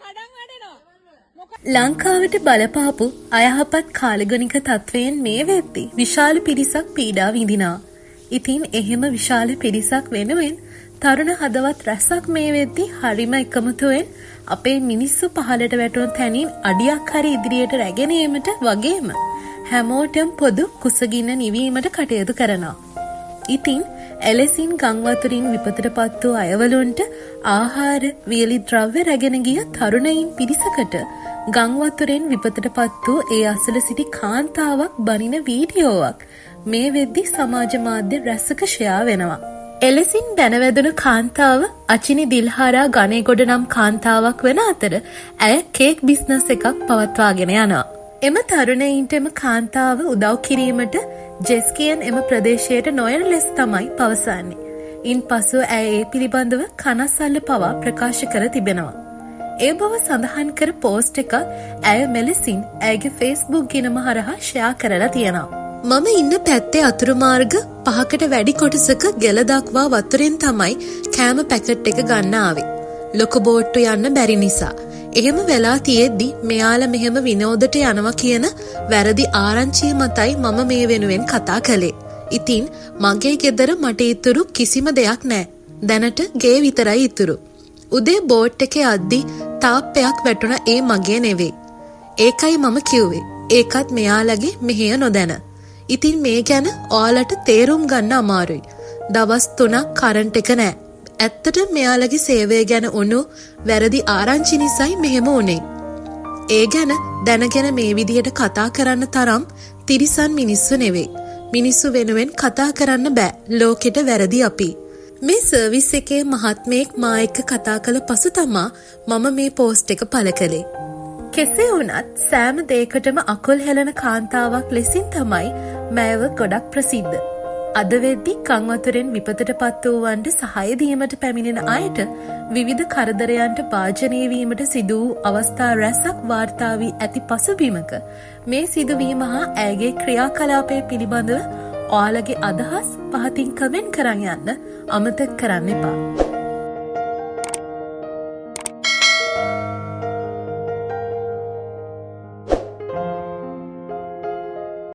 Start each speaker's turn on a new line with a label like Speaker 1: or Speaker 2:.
Speaker 1: කඩන් වඩනවා.
Speaker 2: ලංකාවට බලපාපු අයහපත් කාලගුණික තත්ත්වයෙන් මේ වෙද්දි විශාල පිරිසක් පීඩා විඳිනවා. ඉතින් එහෙම විශාල පිරිසක් වෙනුවෙන් තරුණ හදවත් රැසක් මේ වෙද්දි හරිම එකමුතුවෙන් අපේ මිනිස්සු පහළට වැටුණු තැනින් අඩියක් හරි ඉදිරියට රැගෙන ඒමට වගේම හැමෝටම පොදු කුසගින්න නිවීමට කටයුතු කරනවා. ඉතින් එලෙසින් ගංවතුරින් විපතට පත් වූ අයවලුන්ට ආහාර, වියලි ද්‍රව්‍ය රැගෙන ගිය තරුණයින් පිරිසකට ගංවතුරෙන් විපතට පත් වූ ඒ අසල සිටි කාන්තාවක් බනින වීඩියෝවක් මේ වෙද්දි සමාජ මාධ්‍ය රැසක ෂෙයා වෙනවා. එලෙසින් බැනවැදුණු කාන්තාව අචිනි දිල්හාරා ගණේගොඩ නම් කාන්තාවක් වන අතර, ඇය කේක් බිස්නස් එකක් පවත්වාගෙන යනවා. එම තරුණයින්ට එම කාන්තාව උදව් කිරීමට ජෙස්කියන් එම ප්‍රදේශයට නොයන ලෙස තමයි පවසන්නේ. ඉන් පසුව ඇය ඒ පිළිබඳව කනස්සල්ල පවා ප්‍රකාශ කර තිබෙනවා. ඒ බව සඳහන් කර පෝස්ට් එකක් ඇය මෙලෙසින් ඇයගේ ෆේස්බුක් ගිණුම හරහා ෂෙයා කරලා තියෙනවා. මම ඉන්න පැත්තේ අතුරු මාර්ග පහකට වැඩි කොටසක ගෙල දක්වා වතුරෙන් තමයි කෑම පැකට් එක ගන්න ආවේ. ලොකු බෝට්ටු යන්න බැරි නිසා. එහෙම වෙලා තියෙද්දි මෙයාලා මෙහෙම විනෝදට යනවා කියන වැරදි ආරංචිය මතයි මම මේ වෙනුවෙන් කතා කළේ. ඉතින් මගේ ගෙදර මට ඉතුරු කිසිම දෙයක් නෑ. දැනට ගේ විතරයි ඉතුරු. උදේ බෝට් එකේ අද්දි තාප්පයක් වැටුණ, ඒ මගේ නෙවෙයි. ඒකයි මම කිව්වේ. ඒකත් මෙයාලගේ මෙහෙය නොදැන. ඉතින් මේ ගැන ඔයාලට තේරුම් ගන්න අමාරුයි. දවස් 3ක් කරන්ට් එක නෑ. ඇත්තට මෙයාලගේ සේවය ගැන වුණු වැරදි ආරංචි නිසයි මෙහෙම වුණේ. ඒ ගැන දැනගෙන මේ විදිහට කතා කරන්න තරම් තිරිසන් මිනිස්සු නෙවෙයි. මිනිස්සු වෙනුවෙන් කතා කරන්න බෑ. ලෝකෙට වැරදි අපි. මේ සර්විස් එකේ මහත්මයෙක් මා එක්ක කතා කළ පසු තමා මම මේ පෝස්ට් එක පළ කළේ. කෙසේ වුණත් සෑම දෙයකටම අකුල් හෙලන කාන්තාවක් ලෙසින් තමයි මෑව ගොඩක් ප්‍රසිද්ධ. අද වෙද්දි ගංවතුරෙන් විපතට පත් වූවන්ට සහාය දීමට පැමිණෙන අයට විවිධ කරදරයන්ට භාජනය වීමට සිදු වූ අවස්ථා රැසක් වාර්තා වී ඇති පසුබිමක, මේ සිදුවීම හා ඇයගේ ක්‍රියාකලාපය පිළිබඳව ඔයාලගේ අදහස් පහතින් කමෙන්ට් කරන් යන්න අමතක කරන්න එපා.